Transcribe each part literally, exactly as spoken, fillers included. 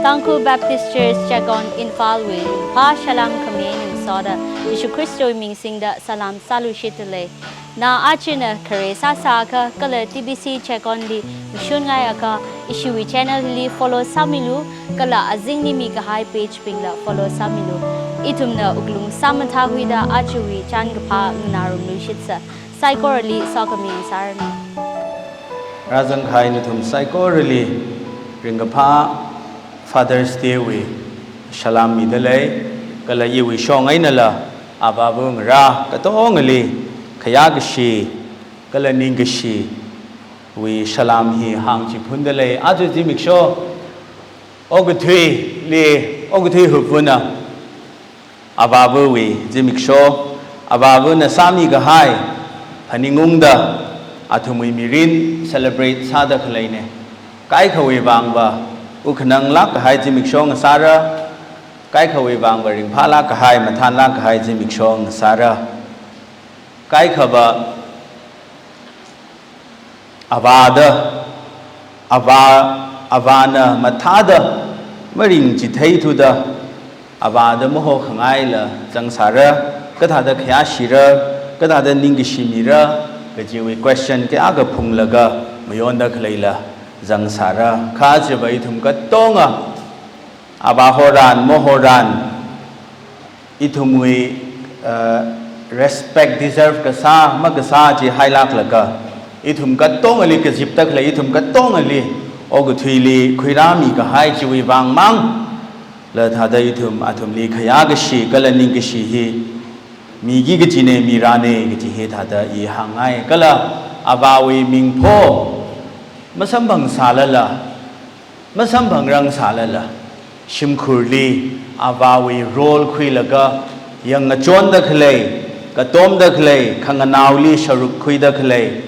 Tangkhul Baptist Church Checkon Imphal wui ringphā salam khami eina ngasoda Jishu Khristawui ming singda salam sāluishitdalei. Na achina khare sāsāakha kala T B C Checkon li mashun ngaiakha ishiwui channel li follow sāmilu, kala azingli mikahai page bingla follow sāmilu. Ithumna wuklung sāmathākhuida ajawui chānkaphā nganārumluishitsa. Saikorali sokhami ngasāranu. Rāzangkahai nathum saikorali ringkaphā Father's Day wui salam midalei, kala iwui shong einala avāva ngarā katongali khayākashi kala ningkashiwui salam hi hāngchiphundalei. Aja zimiksho okathuili, okathui hupvana avāvawui zimiksho, avāvana sāmikahai phaningungda athumwui mirin celebrate sāda khaleina. Kaikhawui vangva wukkhananglāk kahai zimiksho ngasāra, kaikhawui vangva ringphālāk kahai, mathānlāk kahai zimiksho ngasāra. Kaikhava avāda, avā, avāna mathāda maringchitheithuda, avāda mahokhangaila zangsāra, kathāda khayāshira, kathāda ningkashi mira kajiwui question kayākha phunglaga mayonda khaleila zangsāra. Kha chiva ithum katonga avā horan, mo horan, ithumwui, uh, respect deserve kasā makasā chi hailāklaga, ithum katongali kazipda khalei, ithum katongali okathuili khuirāmi kahai chiwui vangmangla thāda ithum athumli khayākashi kala ningkashi hi miki kajina, mirāna kaji hi thāda i hāngngai. Kala avāwui mingpho masamphang sālala, masamphangrang sālala, shimkhurli avāwui role khuilaga yangachonda khalei, katomda khalei, khanganaoli sharuk khuida khalei,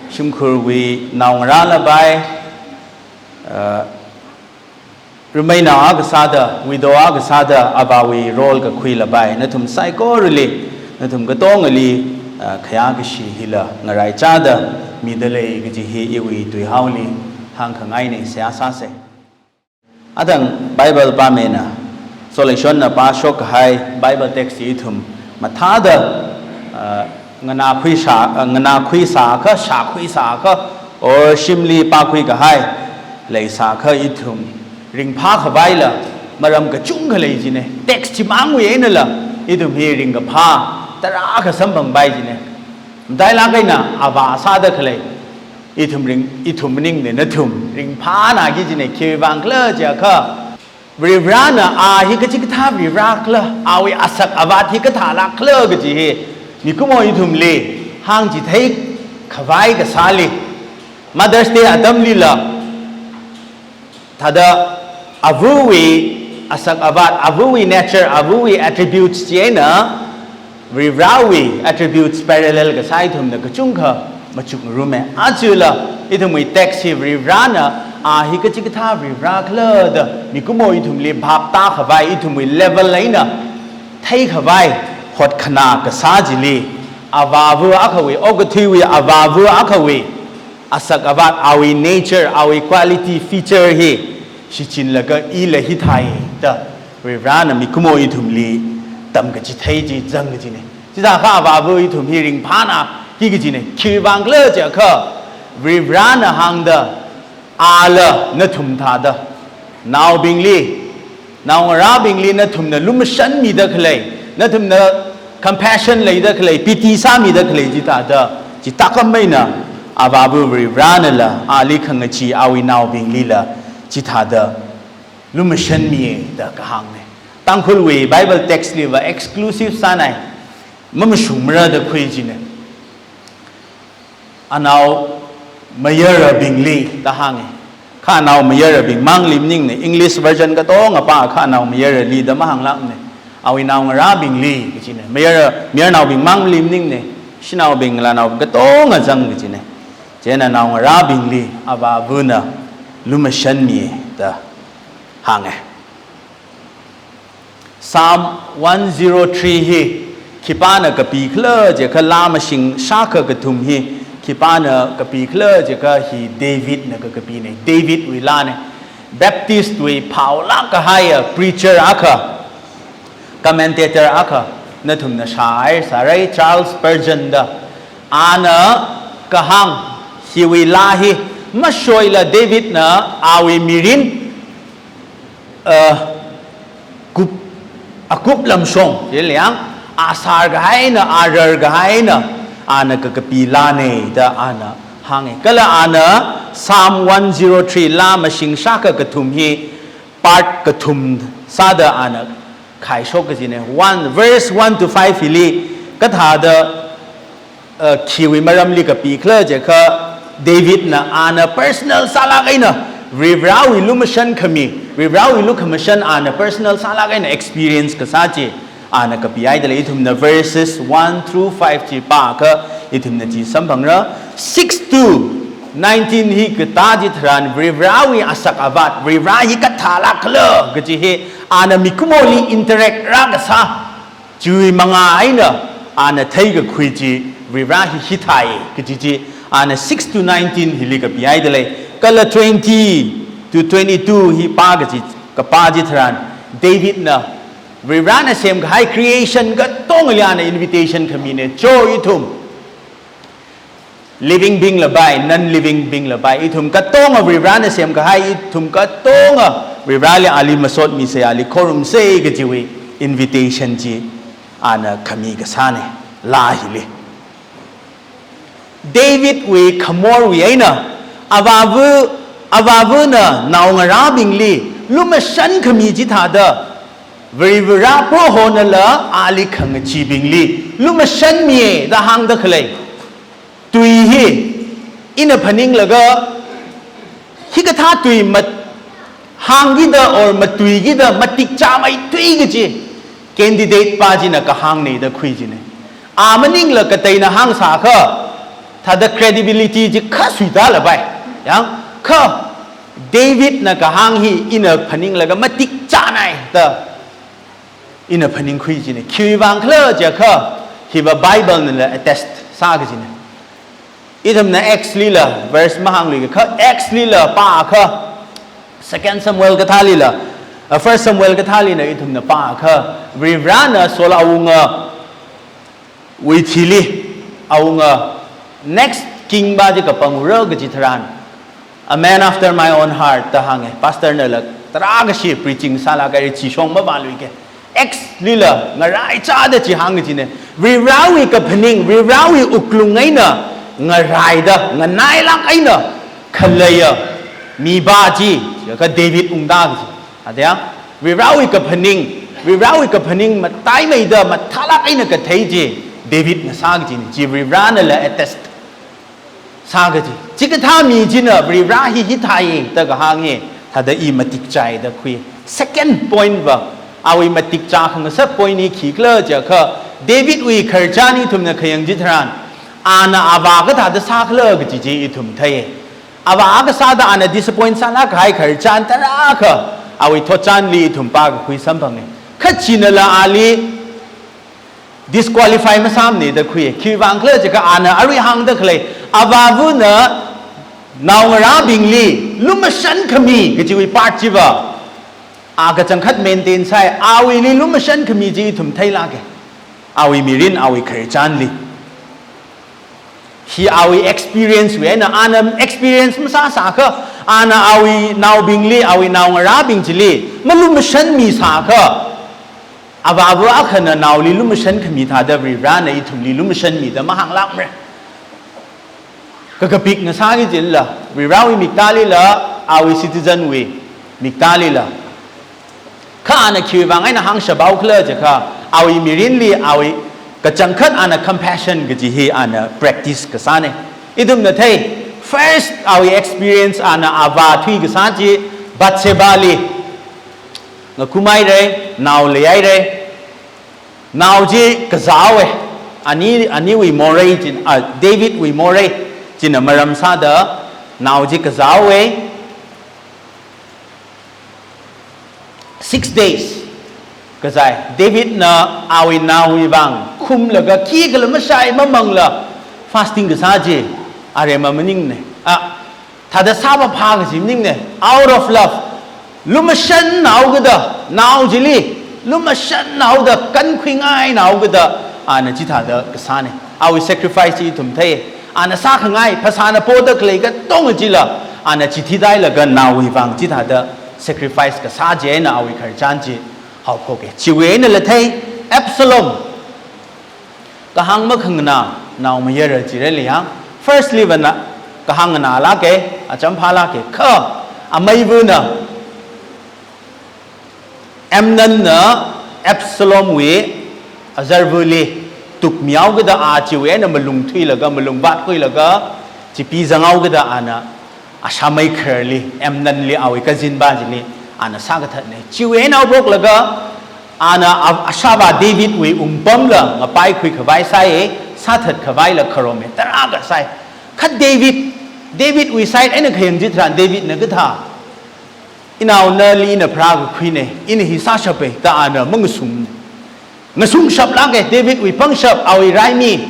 shimkhurwui naongarāla bai, uh, rumeina akha sāda, widow akha sāda avāwui role kakhuila bai. Nathum saikorali, nathum katongali, uh, khayākashi hila ngaraichāda midalei kaji hi iwui tuihaoli hāngkhangaina, seihā sāsa. Athang Bible pāmina, Solishonna pāshok kahai Bible text hi ithum mathāda, uh, nganākhui sā, uh, nganākhui sāakha, shākhui sāakha, or shimli pākhui kahai leisāakha ithum ringphā khavaila maram kachungkha lei jina. Text chimangwui einala ithum hi ringkaphā tarākha samphangpai jina. Matailāk eina avā sāda khalei ithum ring, ithum maningna nathum ringphānāki jina. Khiwui vang khala jiakha, Varivarana a hi kachikathā Varivara khala, awui asak avat hi kathālāk khala kaji hi mikumo ithumli hāngchithei khavai kasāli, Mother's Day atamlila thāda avawui asak avat, avawui nature, avawui attributes chieina Varivarawui attributes parallel kasā ithumna kachungkha machukngaruma. Ajala ithumwui text hi Varivarana a hi kachikathā Varivara khala da mikumo ithumli bhap tākhavai, ithumwui level eina theikhavai hotkhanā kasā chili, avāva akhawui, okathuiwui avāva akhawui asak avat, awui nature, awui quality, feature hi shichinlaga ila hithāi da Varivarana mikumo ithumli tamkachithei chi zang kajina. Chithākha avāva ithum hi ringphānāki kajina. Khiwui vang khala jiakha, Varivarana hāngda, ala nathum thāda, naobingli, naongarābingli nathumna lumashanmida khalei, nathumna compassion leida khalei, pity sāmida khalei chithāda, chithākhameina avāva Varivaranala ali khangachee awui naobinglila chithāda lumashanmiya da kahāngna. Tangkhulwui Bible text liva exclusive sānai, mamashungmara da khui jina. Anaomayarabingli da hānga. Kha anaomayarabing mangli maningna, English version katonga pāakha anaomayarali da mahānglākmana. Awui naongarābingli kajina. Mayara, mayarnaobing mangli maningna, shanaobing, lanao katonga zang kajina. Chieina naongarābingli avāvana lumashanmi da hānga. Psalm one zero three hi khipāna kapi khala jiakha, laa mashing shākha kathum hi khipāna kapi khala jiakha, hi Davidna kakapina, Davidwui laana. Baptist wui phaolāk kahaiya preacher akha, commentator akha, nathumna shāhai sārai, Charles Spurgeon da. Ana kahāng hiwui laa hi, mashoila Davidna awui mirin, uh, kup, akup lamshong, yiliang, asar kahaina, arar kahaina, ana kakapi laana da ana hānga. Kala ana Psalm one zero three laa mashing shākha kathum hi, part kathum sāda ana khaishok kajina. One, verse one to five hili kathāda, uh, khiwui maramli kapikhala jiakha, Davidna ana personal sālāk eina, Varivarawui lumashan khami, Varivarawui lukhamashan ana personal sālāk eina experience kasā chi, ana kapihaida lei. Ithumna verses one through five chi pākha, ithumna chi samphangra. Six to nineteen hi katā chitharan, Varivarawui asak avāt, Varivara hi kathālākkhala kaji hi, ana mikumoli interact rākasā chiwui manga eina ana theikakhui chi, Varivara hi hithāi kaji chi, ana six to nineteen hili kapihaida lei. Kala twenty to twenty-two hi pā kaji, kapā chitharan, Davidna Varivarana semkahai creation katongali ana invitation khamina, cho ithum, living being la bai, non-living being la bai, ithum katonga Varivarana semkahai, ithum katonga Varivarali ali masotmisa, ali khorumsa kajiwui invitation chi ana khami kasāna, laa hili. Davidwui khamorwui eina, avāva, avāvana naongarābingli lumashan khami chithāda, Varivara Prohonala ali khangachibingli lumashanmiya da hāngda khalei tui hi, ina phaninglaga, hikathā tui mat-, hāngkida or matuikida matik chāmeithui kaji candidate pā china kahāngna da khui jina. A maningla kateina hāngsākha, thāda credibility chi kha suitāla bai. Yang, kha Davidna kahāng hi ina phaninglaga matik chānai da ina phaningkhui jina. Khiwuivangkhala jiakha, hiva Bible nala attest sā kajina. Ithumna Acts lila, verse mahāngluikha, Acts lila pākha, Second Samuel kathālila, uh, First Samuel kathālila ithumna pākha, Varivarana Saul awungawui thili, awunga next king pā chi kapangra kaji tharan, "A man after my own heart," da hānga. Pastor nala tarākhashi preaching sālaga ri chishong mavāluika. Acts lila ngaraichāda chi hāng kajina. Varivarawui kaphaning, Varivarawui wuklung eina ngaraida, nganailāk eina khaleiya mipā chi, jiakha David ungda kaji. Adia, Varivarawui kaphaning, Varivarawui kaphaning mataimeida mathālāk eina kathei chi Davidna sā kajina, chi Varivaranala attest sā kaji. Chikathā mi china Varivara hi hithāi da kahāng hi, thāda i matik chāi da khui. Second point va, awui matik chā khangasak point hi khikhala jiakha, Davidwui khararchan ithumna khayang chitharan, ana avā kathāda sākhala kaji chi ithum thei. Avā kasāda ana disappoint sālāk kahai khararchan tarākha, awui thotchanli ithum pākakhui samphanga. Kha chinala ali disqualify masāmana da khui. Khiwuivangkhala jiakha ana arui hāngda khalei, avāvana naongarābingli lumashan khami kajiwui part chiva, a kachangkhat maintain sāi, awuili lumashan khami chi ithum theilāka. Awui mirin, awui khararchanli. Hi awui experience wui eina, ana experience masāsākha, ana awui naobingli, awui naongarābing chili malumashanmi sākha, avāva akhana naoli lumashan khami thāda Varivarana ithumli lumashanmida mahānglākmara. Kakapik ngasāki jilala, Varivarawui miktālila, awui citizen wui miktālila. Kha ana khiwuivang eina hāngshaphaokhala jiakha, awui mirinli, awui kachangkhat ana compassion kaji hi ana practice kasāna. Ithumna thei, first awui experience ana avā thuikasā chi Bathshebali ngakumhaira, nao leihaira. Nao chi kazāhaowa. Ani, aniwui morei chi, ah, Davidwui morei china maram sāda nao chi kazāhaowa. Six days kazāi. Davidna awui naowui vang khumlaga khikhala mashai mamangla fasting kasā chi aremma maningna. Ah, thāda sāvāphā kaji maningna. Out of love. lumashanhaokida, nao chili lumashanhaoda kankhuingainaokida, ana chithāda kasāna. Awui sacrifice chi ithum thei. Ana sākhangai, phasāna poda khalei katonga chila, ana chithidailaga naowui vang chithāda sacrifice kasā chieina awui khararchan chi haophoka. Chiwui einala thei, Absalom kahāng makhanganā naomayara chirali yang, firstly vana kahāng nganālāka, acham phālāka, kha ameivana Amnonna Absalomwui azarvali tukmihaokida a chiwui eina malung thuilaga, malung vātkhuilaga, chipi zanghaokida ana ashāmei khararli, Amnonli, awui cousin va chili ana sākathatna. Chiwui eina haophoklaga ana a-, ashāvā Davidwui wungpamla ngapaikhui khavai sāi, sāthat khavaila kharoma, tarākha sāi. Kha David, Davidwui side eina khayang chitharan Davidna kathā, inao nali ina pharākakhuina, ina hi sāshapa da ana mangasung. Ngasungshaplāka, Davidwui pangshap, awui raimi.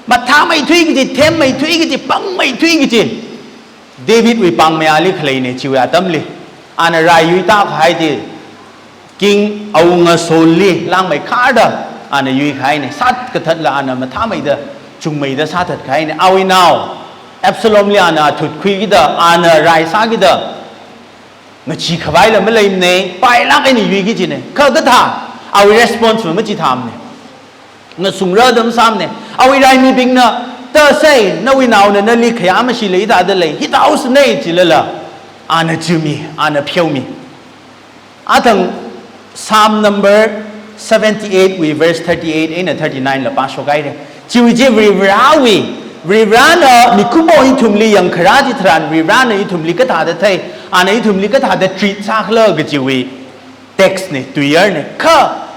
Mathāmeithui kaji, themmeithui kaji, pangmeithui kaji Davidwui pāngmayāli khaleina chiwui atamli. Ana rai yuitākahai chi, King awunga Saulli langmeikharda ana yuikahaina. Sākathatla ana mathāmeida, chungmeida sāthatkahaina. Awui nao Absalomli ana athutkhuikida, ana rai sākida ngachee khavaila maleimana, pailāk eina yuiki kajina. Kha kathā, awui response va machithāmana. Ngasungra da masāmana. Awui raimibingna, ta sai, nawui naona nali khayā mashila hithāda lei, hithāhaosana chilala, ana chimi, ana pheomi. Athang Psalm number seventy-eight wui verse thirty-eight eina thirty-nine la pāshokhaira. Chiwui chi Varivarawui, Varivarana mikumo ithumli yangkharā chitharan, Varivarana ithumli kathāda thei, ana ithumli kathāda treat sākhala kajiwui text na, tuiyarna. Kha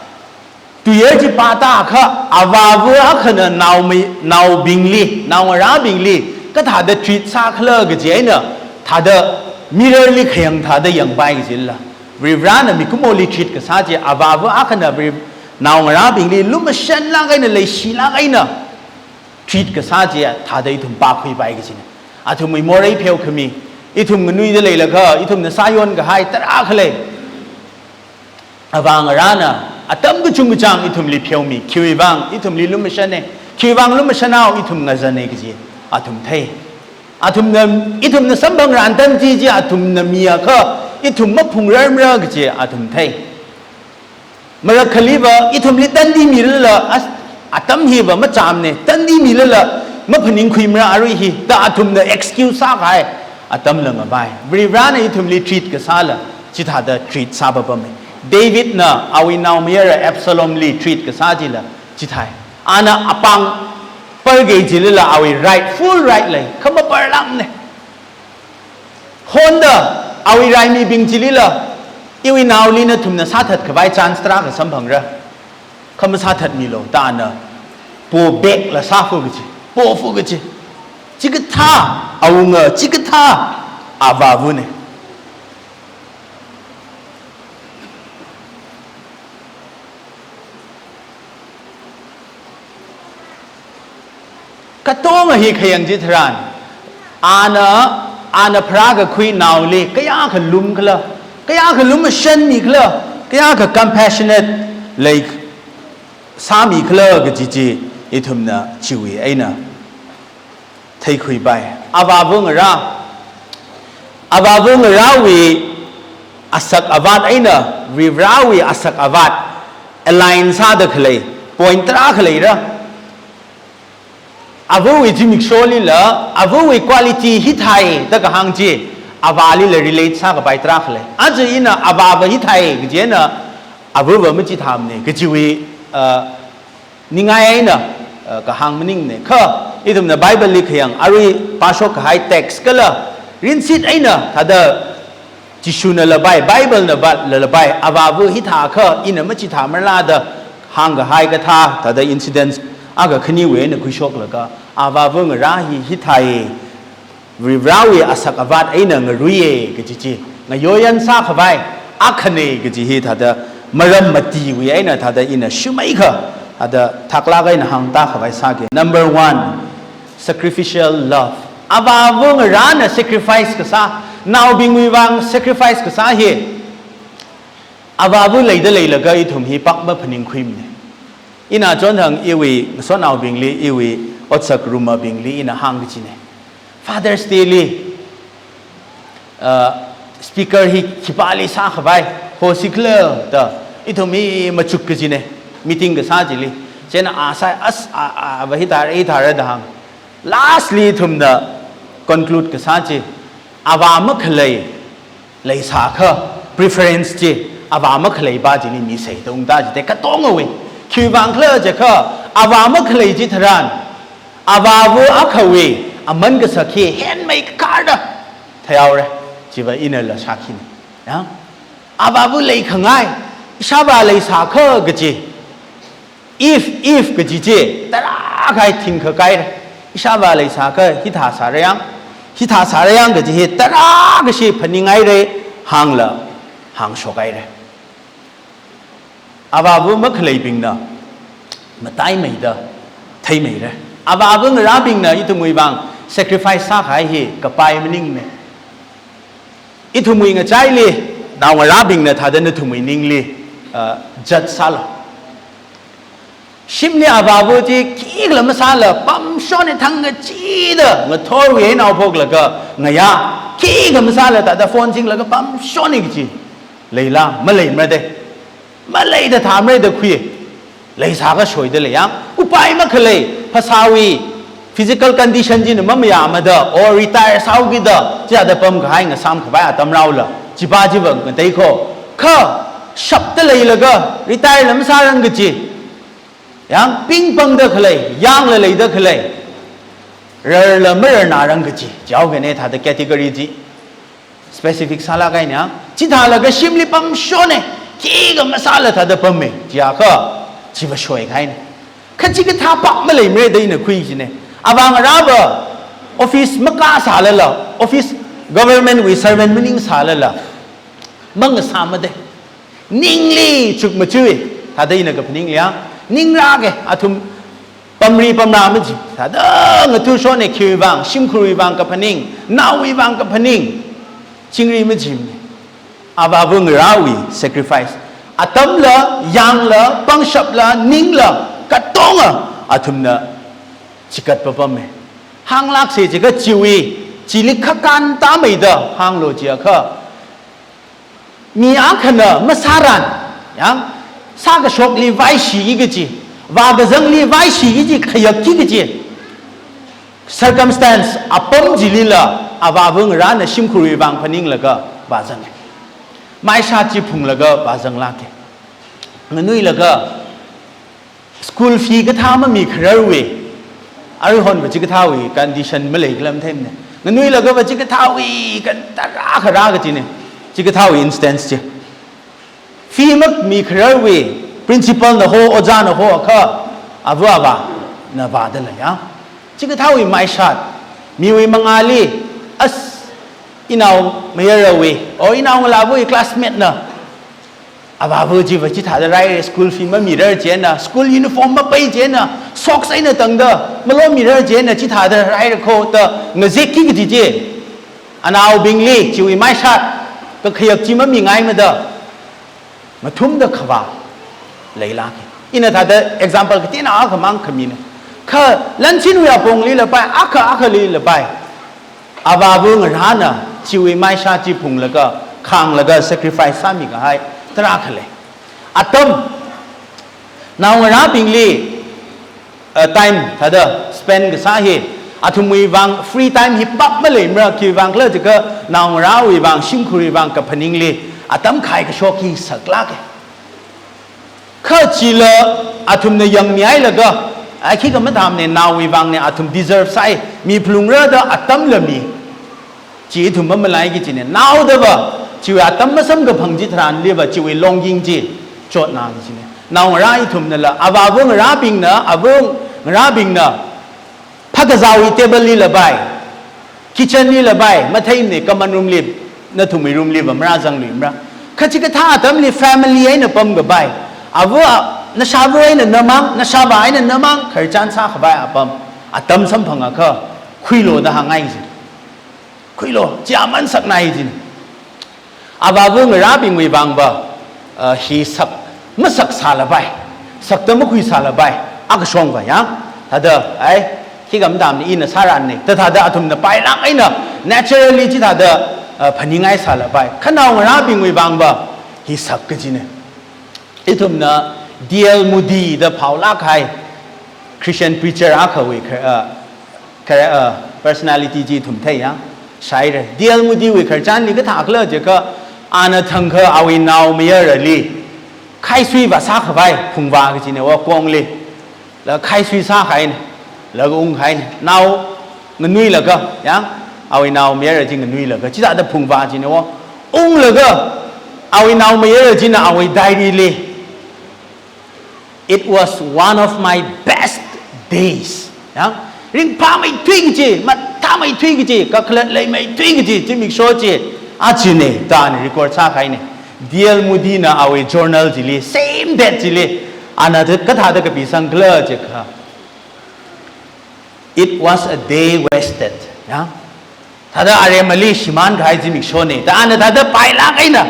tuiyar chi pātākha, avāva akhana naomei, naobingli, naongarābingli kathāda treat sākhala kaji eina, thāda mirror li khayang thāda yangpai kajila. Varivarana mikumoli treat kasā chi, avāva akhana Vari-, naongarābingli lumashanlāk eina, leishilāk eina treat kasā chi thāda ithum pākhuipai kajina. Athumwui morei pheokhami, ithum nganuida leilakha, ithumna sāyonkahai tarākha lei. Avāngarāna atam kachungkachāng ithumli pheomi, khiwui vang ithumli lumashana, khiwui vang lumashanhao, ithum ngazana kaji athum thei. Athumna, ithumna samphangran tandi chi athumna miakha, ithum maphungrarmara kaji athum thei. Marakhaliva ithumli tandi milala, as-, atam hiva machamna, tandi milala maphaningkhuimara arui hi, da athumna excuse sākahai atamla ngavai. Varivarana ithumli treat kasāla chithāda treat sāpapama. Davidna awui naomayara Absalomli treat kasā chila chithāi. Ana apāng pargei chilala awui right, full right lei, kha maparlākmana. Honda, awui raimibing chilila, iwui naoli nathumna sāthat khavai chance tarākha samphangra. Kha masāthatmilu, da ana po back la sāfu kaji, pofu kaji. Chikathā awunga, chikathā avāvana. Katonga hi khayang chitharan, ana, ana pharākakhui naoli kayākha lumkhala, kayākha lumashanmikhala, kayākha compassionate, like, sāmikhala kaji chi ithumna chiwui eina theikhuipai. Avāvangarā, avāvangarāwui asak avat eina Varivarawui asak avat align sāda khalei point tarākha leira. Avawui zimiksholi la, avawui quality hithāi da kahāng chi, avālila relate sākapai tarākha lei. Aja ina avāva hithāi kaji eina avava machithāmana kajiwui, uh, ningai eina, uh, kahāng maningmana. Kha ithumna Bible li khayang, arui pāshok kahai text kala rinsit eina thāda Jishuna labai, Bible na ba-, la labai, avāva hithākha ina machithāmarala da hāngkahai kathā, thāda incidents akha khaniwui eina khuishoklaga, avāvangarā hi hithāi, Varivarawui asak avat eina ngaruiya kaji chi, ngayoyan sākhavai akhana kaji hi thāda maram matiwui eina thāda ina shumaikha, thāda thaklāk eina hāngtākhavai sāki. Number one, sacrificial love. Avāvangarāna sacrifice kasā, naobingwui vang sacrifice kasā hi Avāva leida leilaga ithum hi pak maphaningkhuimana. Ina chonthang iwui ngasotnaobingli, iwui otsak rumabingli ina hāngkachina. Father's Day li, uh, speaker hi khipāli sākhavai, hosikhala da, ithum hi machuk kachina, meeting kasā chili. Chieina a sā, as, a, a, va hithāra, hithāra da hāng. Lastly, ithumna conclude kasā chi, avā makhalei leisākha, preference chi, avā makhalei pa chili misei tungda jite katongawui. Khiwuivang khala jiakha, avā makhalei chitharan, avāva akhawui aman kasak hi henmeikharda theihaora. Chiva inala shākhina. Ya? Avāva leikhangai, ishāvā leisākha kaji. If, if kaji chi, tarākha thingkhakaira. Ishāvā leisākha hithā sāra yang, hithā sāra yang kaji hi tarākha shi phaninghaira, hāngla, hāngshokhaira. Avāva makhaleibingna mataimeida theimeira. Avāva ngarābingna ithumwui vang sacrifice sākahai hi kapai maningmana. Ithumwui ngachaili, naongarābingna thāda nathumwui ningli, uh, judge sālu. Shimli avāva chi khikhala masāla pamshonna, thangkachida ngathorwui eina phoklaga ngayā, khikha masāla thāda phone chinglaga pamshonna kaji leila, maleimara de. Maleida thāmara da khui. Leisākha shoida lei yang. Upai makhalei, phasāwui physical condition china mamayāmada, or retire sāhaokida, chithāda pamkahai ngasāmkhavai atam rāula. Chipa chiva ngateikho. Kha, shapda leilaga, retire la masārang kaji. Yang, pingpangda khalei, yangla leida khalei. Rarla mararnarang kaji. Chihaokana thāda category chi. Specific sālāk eina, chithālaga shimli pamshonna, khikha masāla thāda pammei, chiakha, chiva shoikahaina. Kha chikathā pak maleimara da ina khuikachina. Avā ngarāva, office makasālala, office government wui servant maningsālala, mangasāmada. Ningli chukmajui, thāda ina kaphaning liang, ning rāke, athum pamri pamrā majim, thāda ngathushonna khiwui vang, shimkhurwui vang kaphaning, naowui vang kaphaning, chingri majim. Avāva ngarāwui sacrifice. Atamla, yangla, pangshapla, ningla, katonga, athumna chikat papamme. Hānglāksa jiakha chiwui, chili khakān tāmeida, hānglu jiakha. Mi akhana masāran, yang, sākashokli vaishiki kaji, vākazangli vaishiki kaji, khayakki kaji. Circumstance apam chilila, avāva ngarāna shimkhurwui vang phaninglaga vāzanga. Maishat chi phunglaga vāzanglāka. Nganuilaga, school fee kathā mamikhararwui, aruihon va chikathāwui condition maleikhala matheimana. Nganuilaga va chikathāwui kan tarākha rā kachina, chikathāwui instance chi. Fee mamikhararwui, principal na ho, ojā na ho, kha, ava avāna vāda lei ya. Chikathāwui maishat, miwui mangāli, as, inao mayarawui, or inao ngalāvawui classmate na, avāva chiva chithāda raira, school fee mamirar chieina, school uniform mapai chieina, socks eina tangda malomirar chieina, chithāda raira kho da ngazekki kaji chi. Anaobingli chiwui maishat, kakhayak chi mamingaimada, ngathumda khavā leilāka. Ina thāda example kateonao akhamang khamina. Kha lanchinwui apongli lapai, akha akhali lapai. Avāva ngarāna, chiwui maishat chi phunglaga, khānglaga, sacrifice sāmikahai, tarākha lei. Atam, naongarābingli, uh, time, thāda, spend kasā hi, athumwui vang, free time hi pak maleimara, khiwui vang khala jiakha, naongarāwui vang, shimkhurwui vang, kaphaningli, atam khai kashok hi saklāka. Kha chila athumna yangmihailaga, ai khikha mathāmana, naowui vangna athum deserve sai, mi phalungra da atamla mi. Chi ithum mamalaiki kajina, naodava, chiwui atam masamkaphang chitharanliva, chiwui longing chi, chotna kajina. Naongarā ithumnala, avāva ngarābingna, ava ngarābingna, phakazāwui table li lapai, kitchen li lapai, matheimana common room li, nathumwui room liva marāzangluimara. Kha chikathā atamli family eina pamkapai. Ava, nashāva eina namang, nashāvā eina namang, khararchan sākhavai apam. Atam samphangakha, khuilu da hāngngai kajina. Khuilu, chi aman saknai kajina. Avāva ngarābingwui vangva, uh, hi sak, masak sālapai, sakda makhui sālapai, akashong va yang, thāda, ai, khikha matamli ina sāranne, da thāda athumna pailāk eina, naturally chithāda, uh, phaningai sālapai, kha naongarābingwui vang va, hi sak kajine. Ithumna D L Moody da phaolāk kahai Christian preacher akhawui kha-, uh, kha-, uh, personality chi ithum thei yang, shaire. D L Moody wui khararchanli kathā khala jiakha, ana thangkha awui naomayarali, khaisui vāsā khavai, phungvā kajine wa kongli. Laga khaisui sākahaine, laga ungkahaine, nao nganuilaga, yang, awui naomayara chi nganuilaga, chithāda phungvā kajine wa, unglaga, awui naomayara china awui diary li, "It was one of my best days." Yang, ringphāmeithui kaji, mathāmeithui kaji, kakhalat leimeithui kaji, zimiksho chi, achine, da ana record sākahaine. D L Moody na awui journal chili, same date chili, ana thā-, kathāda kapisang khala jiakha, "It was a day wasted." Ya? Thāda aremali shimān kahai zimikshone. Da ana thāda pailāk eina,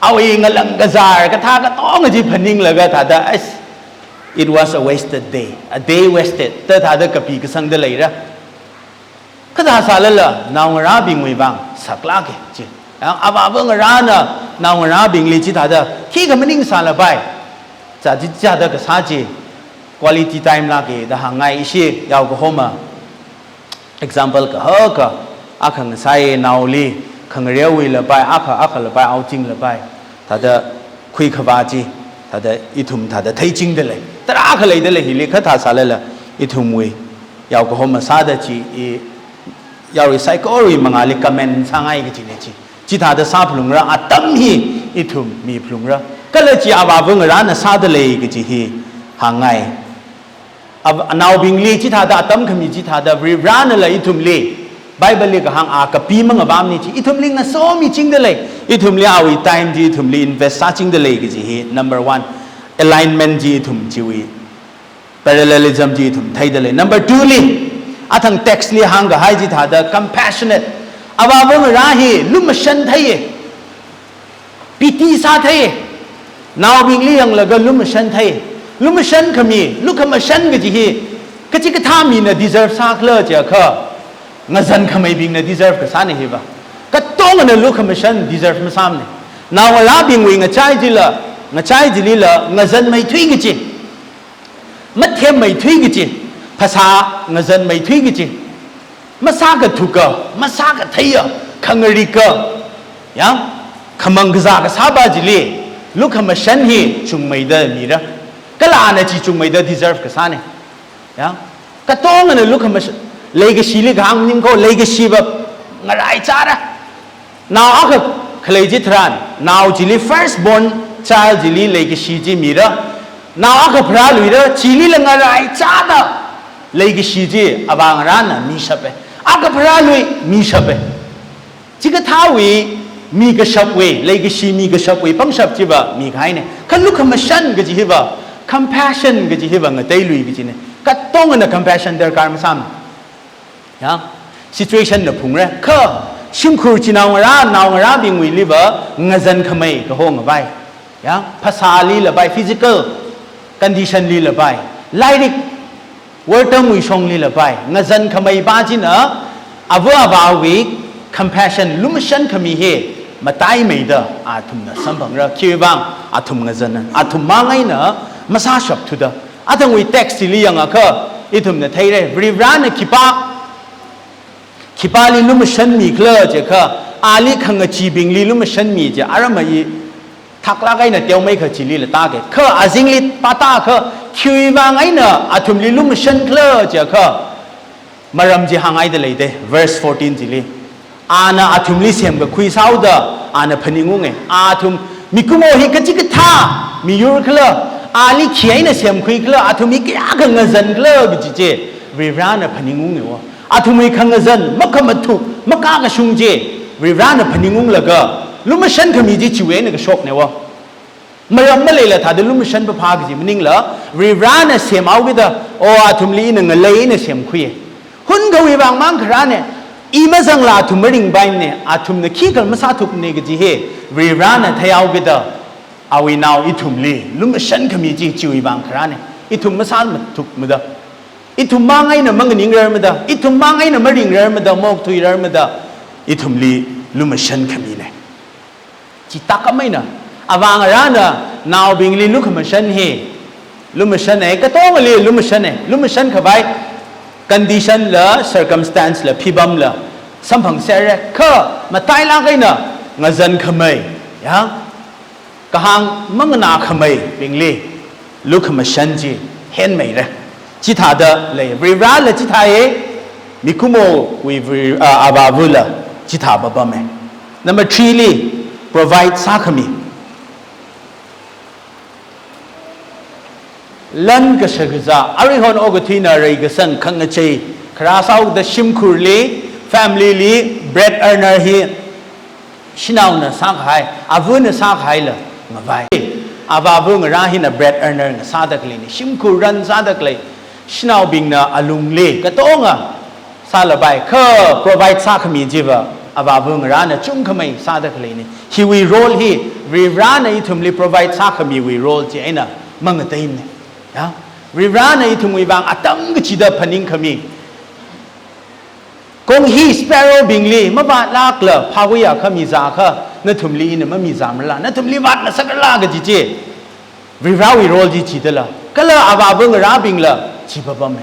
awui ngalang kazār, kathā katonga chi phaninglaga thāda, "Ais, it was a wasted day, a day wasted," da thāda kapi kasangda leira. Kathā sālala, naongarābingwui vang saklāke, chi. Yang avāva ngarāna, naongarābingli chithāda, khikha maning sālapai, cha chi, chithāda kasā chi, quality time lāke, da hāngngai ishi, yao kahoma. Example kahaka, akha ngasai naoli, khangarewui lapai, akha, akha lapai, outing lapai. Thāda khuikhavā chi, thāda ithum thāda theichingda lei. Tarākha leida lei hili kathā sālala, ithumwui, yao kahoma sāda chi, i, yaorui saikorui mangāli comment sāngai kajine chi. Chithāda sāphalungra, atam hi ithum miphalungra. Kala chi avāva ngarāna sāda lei kaji hi hāngngai. Av-, anaobingli chithāda atam khami chithāda Varivarānala ithumli, Bible li kahāng a kapi mangavamni chi, ithumli ngasomichingda lei, ithumli awui time chi, ithumli invest sāchingda lei kaji hi, number one, alignment chi ithum chiwui, parallelism chi ithum theida lei. Number two li, athang text li hāngkahai chithāda compassionate. Avāva ngarā hi lumashan theiye. Pity sāthei, naobingli yanglaga lumashan thei. Lumashan khami, lukhamashan kaji hi, kachikathā mina deserve sākhala jiakha, ngazan khameibingna deserve kasāna hiva. Katongana lukhamashan deserve masāmane. Naongarābingwui ngachai chila, ngachai chilila, ngazanmeithui kaji, mathemmeithui kaji, phasā ngazanmeithui kaji, masākathuka, masākatheiya, khangarika, yang, khamang kazā kasāpa chili, lukhamashan hi chungmeida mira. Kala ana chi chungmeida deserve kasāne. Yang, katongana lukhamashan, leikashili kahāng maningko, leikashiva ngaraichara. Nao akha khalei chitharan, nao chili first born child chili leikashi chi mira. Nao akha pharāluira, chilila ngaraichada leikashi chi avāngarāna mishape. Akha pharālui mishape. Chikathāwui mikashapwui, leikashi mikashapwui pangshap chiva mikahaine. Kha lukhamashan kaji hiva, compassion kaji hiva ngateilui kajine. Katongana compassion darkar masāmane. Ya, situation na phungre. Kha, shimkhur chinaongarā, naongarābingwuiliva, ngazan khamei kahong apai. Ya, phasāli lapai, physical condition li lapai. Lairik, wortamwui shongli lapai. Ngazan khameipa china, ava avāwui compassion, lumashan khami hi, mataimeida, athumna samphangra, khiwui vang, athum ngazan, athum mang eina, masāshapthuda. Athangwui text li yangakha, ithumna theire, Varivarāna khipā, khipāli lumashan mikhala jiakha, ali khangachibingli lumashan mi chi, aramai thaklāk eina teomeikha chilila tāke. Kha azingli pātākha, khiwui vang eina athumli lumashan khala jiakha, maram chi hāngngaida leide, verse fourteen chili. Ana athumli semkakhui sāhaoda, ana phaningunge. Athum mikumo hi kachikathā miyur khala, ali khi eina semkhui khala, athum hi kayākha ngazan khala kaji chi, Varivarāna phaningunge wo. Athumwui khangazan, makhamathuk, makakashung chi, Varivarāna phaningunglaga, lumashan khami chi chiwui eina kashokne wo. Maram maleila thāda lumashan paphā kaji maningla, Varivarāna semhaokida, o athumli ina ngalei eina semkhuiye. Hunkhawui vang mang kharāne, i mazangla athum maringpaimane, athumna khikha masāthukmane kaji hi, Varivarāna theihaokida, Awui nao ithumli lumashan khami chi chiwui vang kharāne. Ithum masāmathukmada, ithum mang eina manganingrarmada, ithum mang eina maringrarmada, maokthuirarmada, ithumli lumashan khamine. Chi tākam eina, avāngarāna naobingli lukhamashan hi, lumashane, katongali lumashane, lumashan khavai condition la, circumstance la, phibam la samphangserre, kha matailāk eina ngazankhamei, ya, kahāng manganākhameibingli lukhamashan chi henmeire. Chithāda lei, Varivarāla chithāye, mikumowui Vari-, ah, avāvula chithā papame. Number three li, provide sākhami. Lan kashakazā, aruihon okathuina reikasang khangachei kharā sāhaoda shimkhurli, family li, bread earner hi shanaona sākahai, avana sākahaila ngavai. Avāvangarā hina bread earner ngasāda khaleine, shimkhur run sāda khalei, shanaobingna alungli katonga sālapai, kha provide sākhami chiva avāvangarāna chungkhamei sāda khaleine. Hiwui role hi, Varivarāna ithumli provide sākhamiwui role chi eina mangateimane. Ya? Varivarāna ithumwui vang atam kachida phaningkhami. Kong hi sparrow bingli mavātlākla phākhuiakha mizākha, nathumli ina mamizāmarala, nathumli vātngasakrala kaji chi, Varivarāwui role chi chidala. Kala avāvangarābingla chi papame.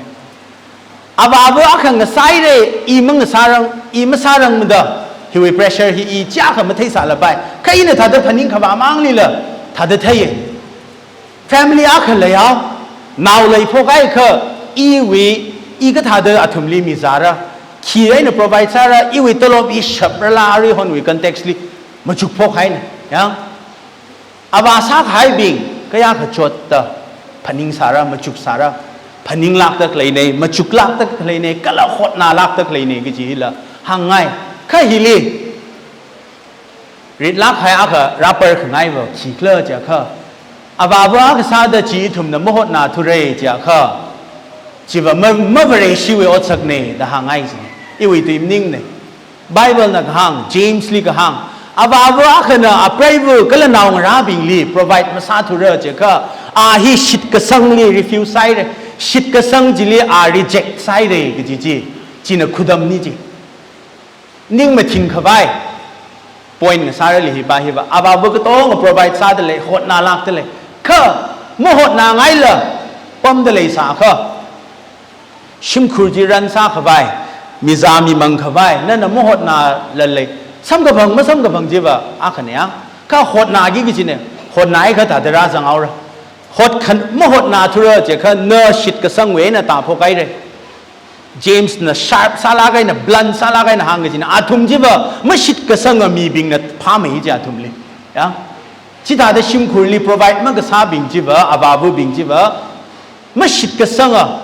Avāva akha ngasāhaire, i mangasārang, i masārangmada, hiwui pressure hi i chiyākha matheisālapai. Kha ina thāda phaningkhavā manglila thāda theiye. Family akha leihao, nao leiphok haikha, iwui, i kathāda athumli mizāra, khi eina provide sāra, iwui tolop i shaprala, aruihonwui context li machukphok haine, ya. Avā sākahaibing kayākha chotta phaningsāra, machuksāra, phaninglākda khaleine, machuklākda khaleine, kala hotnālākda khaleine kaji hila hāngngai. Kha hili ritlāk kahai akha rāpar khangaiva khikhala jiakha, avāva akha sāda chi ithumna mahotnāthura jiakha, chiva ma, mavareshiwui otsakne da hāngngai chi. Iwui tui maningne. Bible na kahāng, James li kahāng, avāva akhana apreiva kala naongarābingli provide masāthura jiakha, a hi shitkasangli refuse sāhaire, shitkasang chili a reject sāhaire kaji chi, china khudamne chi. Ning mathingkhavai point ngasārali hipa hiva, avāva katonga provide sāda lei, hotnālākda lei. Kha mahotnāngaila pamda leisākha, shimkhur chi run sākhavai, mizā mimangkhavai, nana mahotnāla lei, samkaphang masamkaphang chiva akhane ya. Kha hotnāki kajine, hotnāhaikha thāda rāzanghaora. Hotkhan, mahotnāthura jiakha na shitkasangwui eina tāphok haire. James na sharp sālāk eina, blunt sālāk eina hāng kajina, athum chiva mashitkasanga mibingna phāmei chi athumli. Ya? Chithāda shimkhurli provide makasābing chiva, avāvabing chiva, mashitkasanga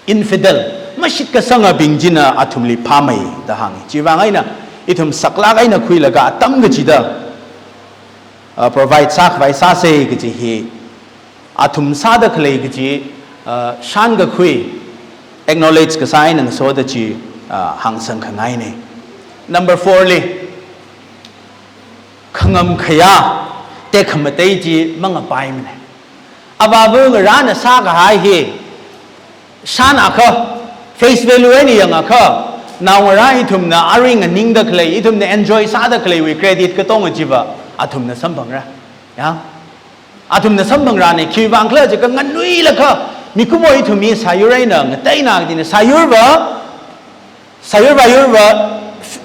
infidel, mashitkasangabing china athumli phāmei da hānge. Chiwui vang eina, ithum saklāk eina khuilaga atam kachida, uh, provide sākhavai sāse kaji hi, athum sāda khalei kaji, uh, shānkakhui, acknowledge kasā eina ngasoda chi, uh, hāngsang khangaine. Number four li, khangam khayā tekhamatei chi mangapaimane. Avāvangarāna sākahai hi, shānakha, face value eina yangakha, naongarā ithumna arui nganingda khalei, ithumna enjoy sāda khaleiwui credit katonga chiva athumna samphangra. Ya? Athumna samphangrane, khiwui vang khala jiakha nganuilakha, mikumo ithum hi sāyur eina ngateina kajine, sāyurva, sāyurva, yurva,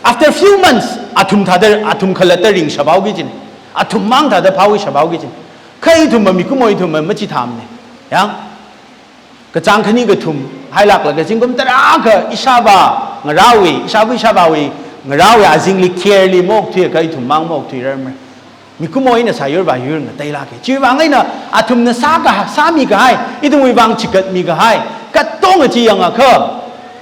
after few months, athum thāda, athum khalatta ringshaphaoki kajine, athum mang thāda phākhuishaphaoki kajine. Kha ithumva mikumo ithumva machithāmane. Ya? Kachāng khani kathum hailāklaga zingkum tarākha ishāvā ngarāwui, ishāva ishāvāwui ngarāwui azingli care li maokthuiakha ithum mang maokthuirarmara. Mikumo eina sāyurva yur ngateilāke. Chiwui vang eina athumna sākaha-, sāmikahai, ithumwui vang chigatmikahai katonga chi yangakha,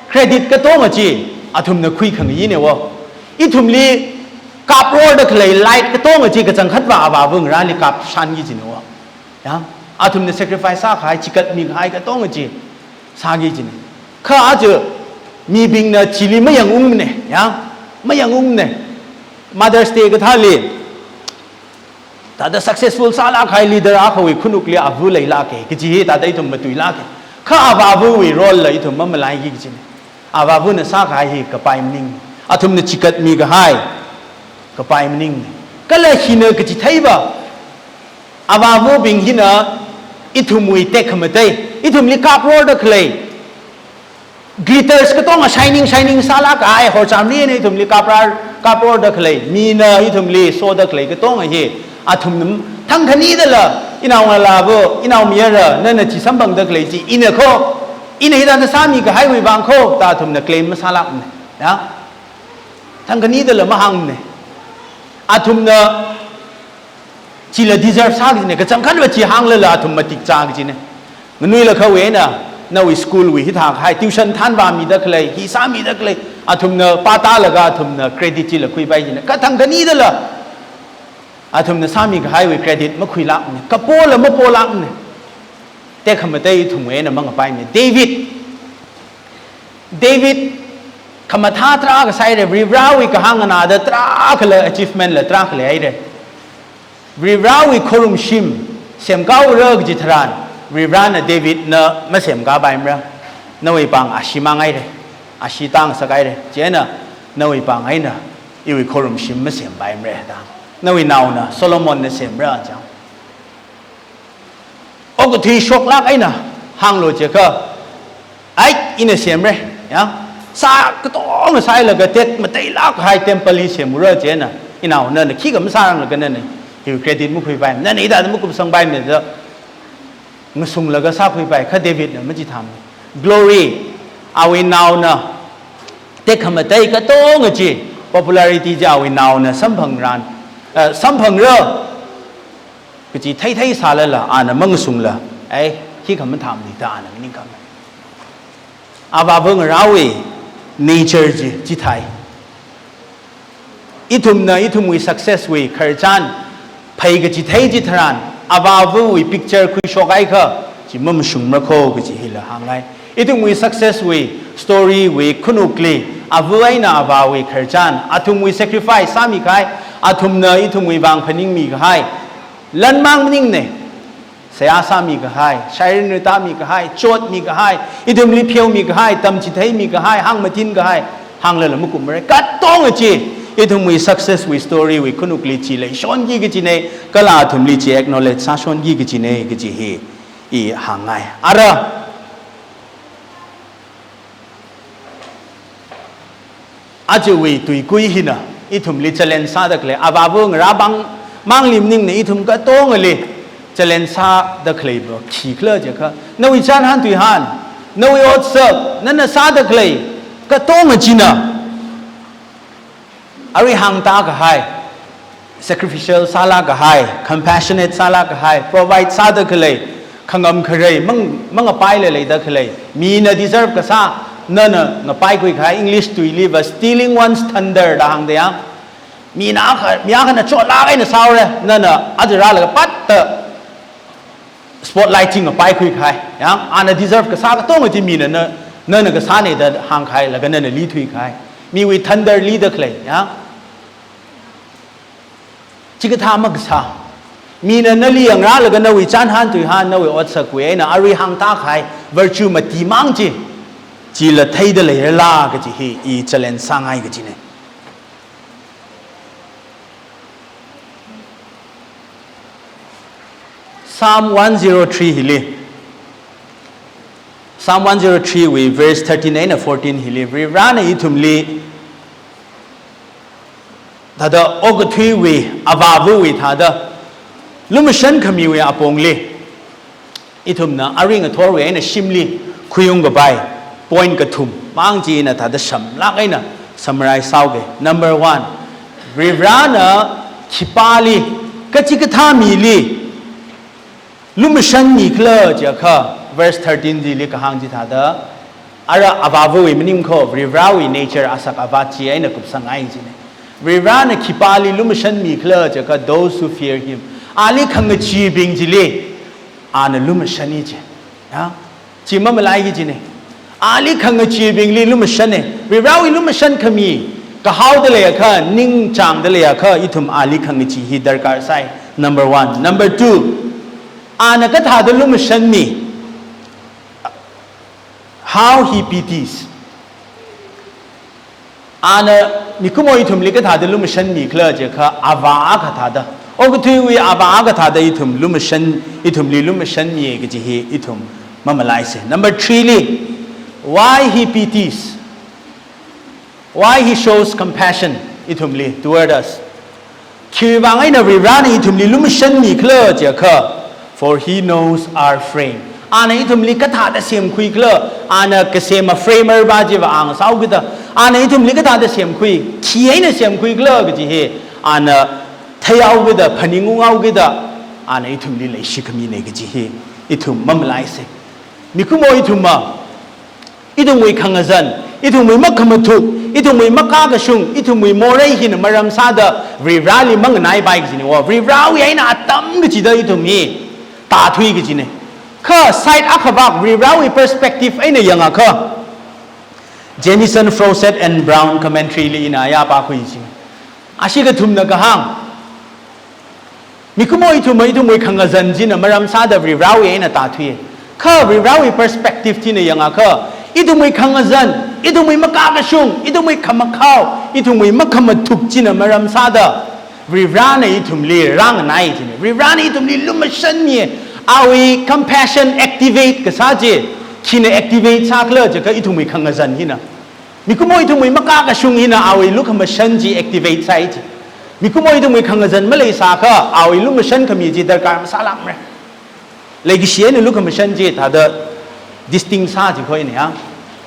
credit katonga chi athumna khuikhangayine wo. Ithumli kaprorda khalei light katonga chi kachangkhatva avāvangarāli kapshanki kajine wo. Ya, athumna sacrifice sākahai, chigatmikahai katonga chi sāki kajine. Kha aja mibingna chili mayangungmane, ya, mayangungmane. Mother's Day kathāli, Thāda successful sālāk kahai leader akhawui khanukli ava leilāka kaji hi thāda ithum matuilāka. Kha avāvawui role la ithum mamalaiki kajina. Avāvana sākahai hi kapai maning. Athumna chigatmi kahai kapai maning. Kala hina kachitheiva, avāvabing hina ithumwui tekhamatei, ithumli kaprorda khalei, glitters katonga shining, shining sālāk kahai, horchamli eina ithumli kaprar, kaprorda khalei, mina ithumli soda khalei katonga hi, athumna thangkhanidala, inao ngalāva, inao mayara, nana chi samphangda khalei chi, ina kho, ina hithāda sāmi kahaiwui vang kho, da athumna claim masālākmana. Ya? Thangkhanidala mahāngmana. Athumna chila deserve sā kajina, kachangkhatva chi hānglala athum matik chā kajina. Nganuilakhawui eina, nawui school wui hithākahai, tuition thānvāmida khalei, hi sāmida khalei, athumna pātālaga athumna credit chila khuipai kajina. Kha thangkhanidala, athumna sāmi kahaiwui credit makhuilākmana. Kapola mapolākmana. Tekhamatei ithumwui eina mangapaimana. David, David, khamathā tarākha sāhaira, Varivarāwui kahāng nganāda tarākhala achievement la tarākha leihaira. Varivarāwui khorumshim semkāhaora kaji tharan, Varivarāna Davidna masemkāpaimara. Nawui pāng ashee mānghaira, ashee tāngasakhaira. Chieina nawui pāng eina iwui khorumshim masempaimara da. Nawui naona Solomonna semra chang. Okathui shoklāk eina hānglu jiakha, ai, ina semra, ya. Sā katonga sāhailaga tekmateilāk kahai temple hi semura chieina, inaona na khikha masāranglaga nana hi credit makhuipai, nana hithāda makupsangpaimana da ngasunglaga sākhuipai, kha Davidna machithāmana. Glory, awui naona tekhamatei katonga chi, popularity chi awui naona samphangran, eh, samphangra kaji theithei sālala, ana mangasungla, ai, khikha mathāmana da ana maningkhama. Avāva ngarāwui nature chi, chithāi. Ithumna ithumwui success wui khararchan phei kachithei chitharan, avāvawui picture khuishokhaikha, chi mamashungmara kho kaji hila hāngngai. Ithumwui success wui story wui khanukli, ava eina avāwui khararchan, athumwui sacrifice sāmi kahai, athumna ithumwui vang phaningmi kahai, lan mang maningna, seihā sāmi kahai, shairin ritāmi kahai, chotmi kahai, ithumli pheomi kahai, tamchitheimi kahai, hāngmathin kahai, hānglala makummarai. Katonga chi, ithumwui success wui story wui khanukli chi leishonki kajina, kala athumli chi acknowledge sāshonki kajina kaji hi i hāngngai. Ara, ajawui tuikui hina, ithumli challenge sāda khalei, avāva ngarā pāng mangli maningna ithum katongali challenge sāda khaleiva khikhala jiakha, nawui chānhān tuihān, nawui otsak, nana sāda khalei katonga china, arui hāngtā kahai, sacrificial sālāk kahai, compassionate sālāk kahai, provide sāda khalei, khangam kharei mang, mangapaila leida khalei, mina deserve kasā, nana ngapaikhui kahai, English tuiliva stealing one's thunder da hāngda ya. Mina akha, mi akhana chotlāk eina sāhaora, nana aja rālaga patta spotlight chi ngapaikhui kahai, ya, ana deserve kasā katonga chi mina na, nana kasāna da hāngkahailaga nana lithui kahai. Miwui thunder lida khalei, ya. Chikathā makasā. Mina nali yangrālaga nawui chānhān tuihān, nawui otsakwui eina arui hāngtā kahai virtue mati mang chi, chila theida leirala kaji hi i challenge sāngai kajina. Psalm one zero three hili. Psalm one zero three wui verse thirteen eina fourteen hili. Varivarana ithumli thāda okathuiwui, avāvawui thāda lumashan khamiwui apongli ithumna aring athorwui eina shimli khuiung kapai point kathum mang chi ina thāda shamlāk eina summarize sāuge. Number one, Varivarana khipāli, kachikathā mili lumashan mikhala jiakha, verse thirteen chili kahāng chi thāda, ara avāvawui maning kho, Varivarawui nature asak avāt chi eina kupsangngai jina. Varivarana khipāli lumashan mikhala jiakha, those who fear him. Ali khangachibing chili ana lumashani ji. Ya? Chi mamalaiki jina. Ali khangachibingli lumashana. Varivarawui lumashan khami kahaoda leiakha, ningchāngda leiakha, ithum ali khangachi hi darkar sai. Number one. Number two, ana kathāda lumashanmi. How he pities. Ana mikumo ithumli kathāda lumashanmi khala jiakha, avā akha thāda. Okathuiwui avā akha thāda ithum lumashan, ithumli lumashanmi kaji hi ithum mamalaisa. Number three li, why he pities. Why he shows compassion ithumli, toward us. Khiwuivang eina Varivarāna ithumli lumashanmi khala jiakha, for he knows our frame. Ana ithumli kathāda semkhui khala, ana kasema framer va chiva a ngasāhaokida. Ana ithumli kathāda semkhui, khi eina semkhui khala kaji hi, ana theihaokida, phaningunghaokida, ana ithumli leishikhamina kaji hi ithum mamalaisa. Mikumo ithumva, ithumwui khangazan, ithumwui makhamathuk, ithumwui makakashung, ithumwui morei hina maram sāda Varivarāli manganaipai kajina. Wa Varivarāwui eina atam kachida ithum hi tāthui kajina. Kha side akhavak Varivarāwui perspective eina yangakha, Jamieson, Fausset and Brown commentary li ina ya pākhui chi. Ashi kathumna kahāng, mikumo ithumva ithumwui khangazan china maram sāda Varivarāwui eina tāthui. Kha Varivarāwui perspective china yangakha, ithumwui khangazan, ithumwui makakashung, ithumwui khamakhao, ithumwui makhamathuk china maram sāda Varivarāna ithumli rānganai china. Varivarāna ithumli lumashanmi. Awui compassion activate kasā chi, khina activate sā khala jiakha ithumwui khangazan hina. Mikumo ithumwui makakashung hina awui lukhamashan chi activate sāi chi. Mikumo ithumwui khangazan maleisākha awui lumashan khami chi darkar masālākmara. Leikashi eina lukhamashan chi thāda distinct sā chi khoina ya.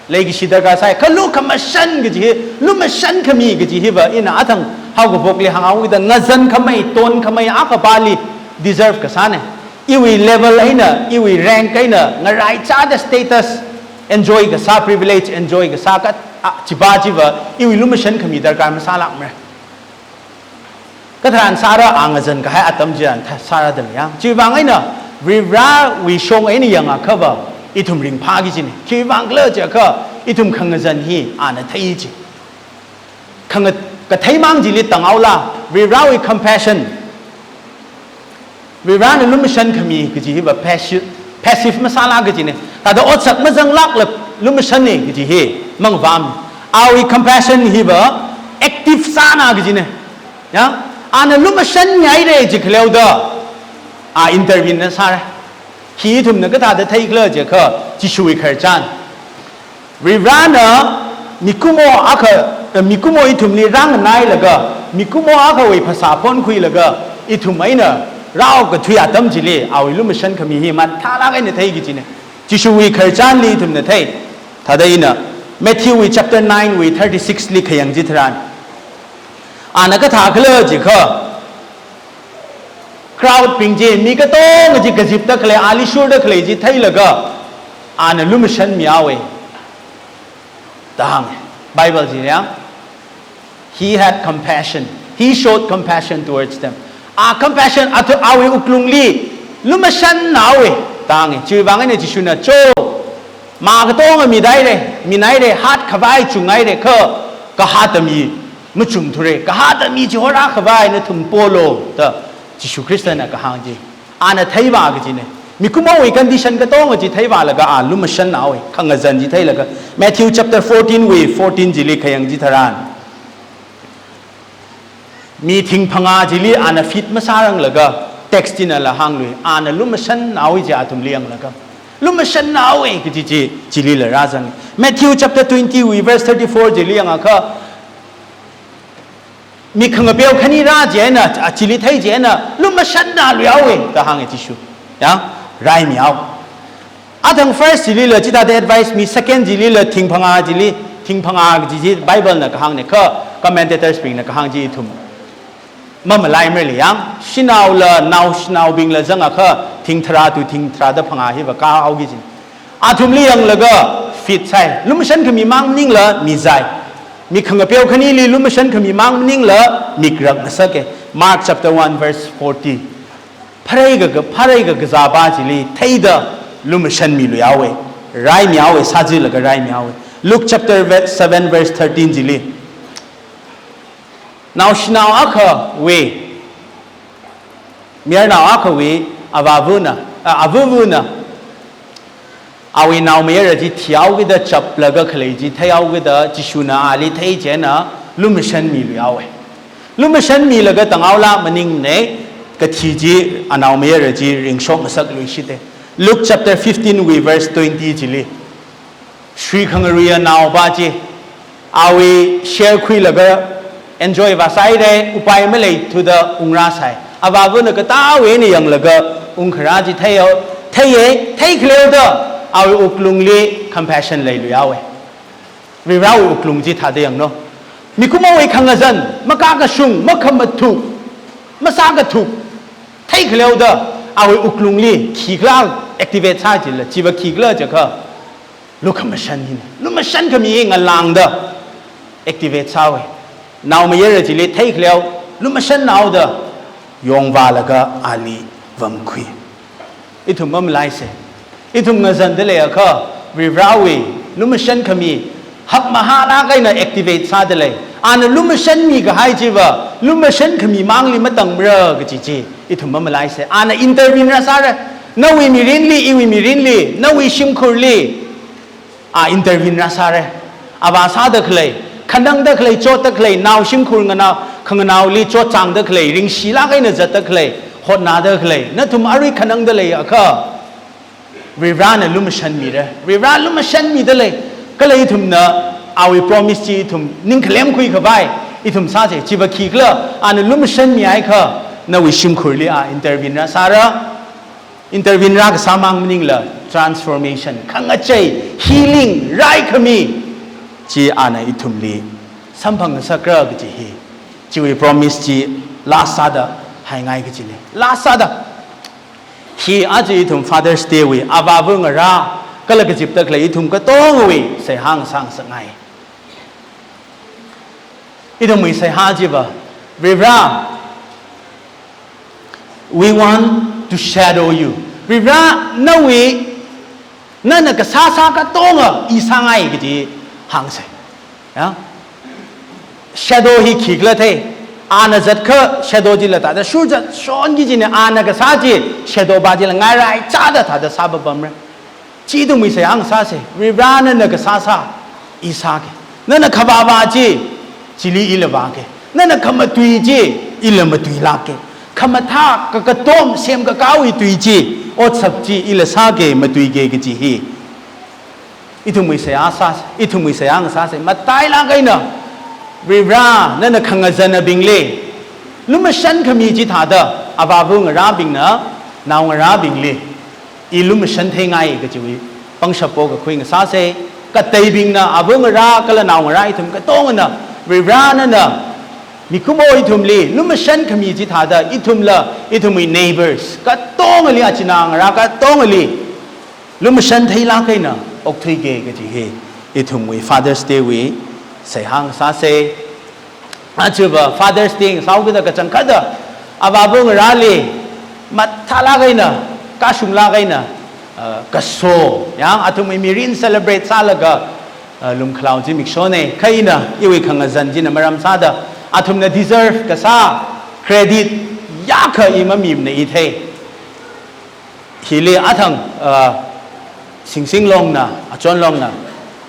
Leikashi darkar sāi, kha lukhamashan kaji hi, lumashan khami kaji hiva ina athang haokavokli hānghaokida ngazan khamei, ton khamei akha pali deserve kasāna. Iwui level eina, iwui rank eina, ngaraichāda status enjoy kasā, privilege enjoy kasā ka, a, chiva chiva, iwui lumashan khami darkar masālākmara. Katharan sāra a ngazan kahai atam chitharan tha-, sāra dalei ya. Chiwuivang eina, Varivarāwui shong eina yangakhava, ithum ringphāki kajina. Khiwuivang khala jiakha, ithum khangazan hi ana thei chi. Khanga-, katheimang chili tānghaola, Varivarāwui compassion, Varivarāna lumashan khami kaji hiva passi-, passive masāla kajina. Thāda otsak mazanglākla lumashanna kaji hi mangvāmi. Awui compassion hiva active sāna kajina. Ya? Ana lumashan ngaira jikhaleoda, a intervene na sāra. Hi ithumna kathāda theikhala jiakha, Jishuwui khararchan. Varivarāna mikumo akha, eh, mikumo ithumli rānganailaga, mikumo akhawui phasā phonkhuilaga, ithum eina rāhaokathui atam chili, awui lumashan khami hi mathālāk eina theiki kajina. Jishuwui khararchanli ithumna thei. Thāda ina, Matthewwui chapter ninewui thirty-six li khayang chitharan, ana kathā khala jiakha, crowd bing chi, mi katonga chi kazipda khalei, ali shurda khalei chi theilaga, ana lumashanmihaowa da hānga. Bible china ya, he had compassion. He showed compassion towards them. A compassion, a thu awui wuklungli lumashannahaowa da hānga. Chiwuivang eina Jishuna, cho, mā katonga mihaira, minaira, hatkhavai chunghaira, kha kahata mi machungthura, kahata mi chihorākhavai nathum polu da Jishu Khristana kahāng chi. Ana theivā kajina. Mikumowui condition katonga chi theivālaga a lumashannahaowa, khangazan chi theilaga. Matthew chapter fourteenwui fourteen chili khayang chitharan, mi thing phangā chili ana feed masāranglaga, text chinala hānglui, ana lumashannahaowa chi athumli yanglaga, lumashannahaowa kaji chi, chilila rāzang. Matthew chapter twentywui verse thirty-four chili yangakha, mi khangapeo khani rā chieina, a chili thei chieina, lumashannaluihaowa da hānga Jishu. Ya, raimihao. Athang first chilila chithāda advice mi, second chilila thing phangā chili, thing phangā kaji chi Biblena kahāngna, kha commentators bingna kahāng chi ithum mamalaimarali yang, shanaola, naoshinaobingla zangakha, thing tharā to thing tharāda phangā hiva kāhaoki kajina. Athumli yanglaga feed sāi. Lumashan khami mang maningla mizai. Mi khangapeo khanili lumashan khami mang maningla mik rakngasaka. Mark chapter one verse forty. Pharai kaka, pharai kakazāpa chili theida lumashanmiluihaowa. Raimihaowa, sāzālaga raimihaowa. Luke chapter ve-, seven verse thirteen chili, naoshinao akhawui Mayarnao akhawui avāvana, a, avavana, awui naomayara chi thihaokida chaplaga khalei chi theihaokida Jishuna ali theichieina lumashanmiluihaowa. Lumashanmilaga tanghaola maningmana, kathi chi anaomayara chi ringshok ngasakluishita. Luke chapter fifteen wui verse twenty chili, shri khangaruiya naopa chi, awui share khuilaga enjoy vāsāhaira, upai maleithuda ungrāsai. Avāvana katāwui eina yanglaga ungkharā chi theihao, theiya, theikhaleoda awui wuklungli compassion leiluihaowa. Varivarawui wuklung chi thāda yanglu. Mikumowui khangazan, makakashung, makhamathuk, masākathuk, theikhaleoda awui wuklungli khikhala activate sā chila, chiva khikhala jiakha, lukhamashan hina. Lumashan khami ngalāngda activate sāhaowa. Naomayara chili theikhaleo, lumashanhaoda yongvālaga ali vamkhui. Ithum mamalaisa. Ithum ngazanda leiakha, Varivarawui lumashan khami hakmahālāk eina activate sāda lei. Ana lumashanmi kahai chiva lumashan khami mangli matangmara kaji chi ithum mamalaisa. Ana intervene rāsāra. Nawui mirinli, iwui mirinli, nawui shimkhurli, a intervene rāsāra. Avā sāda khalei, khanangda khalei, chotda khalei, nao shimkhur nganao, khanganaoli chotchāngda khalei, ringshilāk eina zatda khalei, hotnāda khalei, nathum arui khanangda leiakha, Varivarana lumashanmira. Varivara lumashanmida lei. Kala ithumna awui promise chi ithum ningkhalem khuikhavai ithum sāsa. Chiva khikhala, ana lumashanmihaiakha, nawui shimkhurli a intervene rāsāra. Intervene rākasā mang maningla transformation, khangachei, healing, raikhami chi ana ithumli samphang ngasakra kaji hi, chiwui promise chi last sāda haingai kajina. Last sāda. Hi aja ithum Father's Day wui avāva ngarā kala kazipda khalei ithum katongawui seihā ngasā ngasakngai. Ithumwui seihā chiva, Varivara, we want to shadow you. Varivara, nawui, nana kasāsā katonga i sāngai kaji hāngsa. Ya? Shadow hi khikhala thei. Ana zatkha shadow chila thāda shur zat shon kajina, ana kasā chi shadow pa chila ngarai chāda thāda sāpapamra. Chi ithumwui seihā ngasāsa. Varivara, nana kasāsā i sāga. Nana khavāvā chi, chili ila vāga. Nana khamatui chi, ila matuilāka. Khamathā kakatom semkakāwui tui chi, otsak chi ila sāga, matuiga kaji hi ithumwui seihā sā, ithumwui seihā ngasāsa. Matailāk eina, Varivara, nana khangazanabingli lumashan khami chithāda, avāva ngarābingna naongarābingli i lumashan theingai kajiwui pangshap pokakhui ngasāsa. Kateibingna, ava ngarā kala naongarā ithum katongana, Varivara, nana mikumo ithumli lumashan khami chithāda, ithumla ithumwui neighbors katongali, achinā ngarā katongali lumashan theilāk eina okthuiga kaji hi ithumwui Father's Day wui seihā ngasāsa. Aja va Father's Day ngasāhaokida kachangkhatta avāva ngarāli mathālāk eina, kashunglāk eina, uh, kaso, yang athumwui mirin celebrate sālaga, uh, lumkhalao zimikshona. Kha ina iwui khangazan china maram sāda, athumna deserve kasā credit yākha i mamimana i thei. Hili athang, uh, Singsing Longna, Achon Longna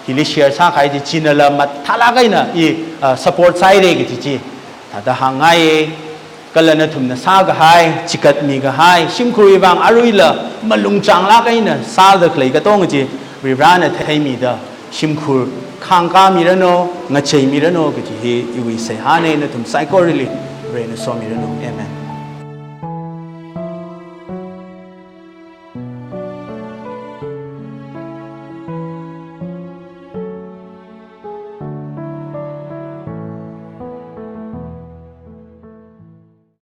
hili share sākahai chi, chinala mathālāk eina i, uh, support sāhaira kaji chi thāda hāngngaiya. Kala nathumna sākahai, chikatmi kahai, shimkhurwui vang aruila malung changlāk eina sāda khalei katonga chi Varivarana theimida, shimkhur khāngkāmiranu, ngacheimiranu kaji hi iwui seihāna. Nathum saikorali Varena somiranu. Amen.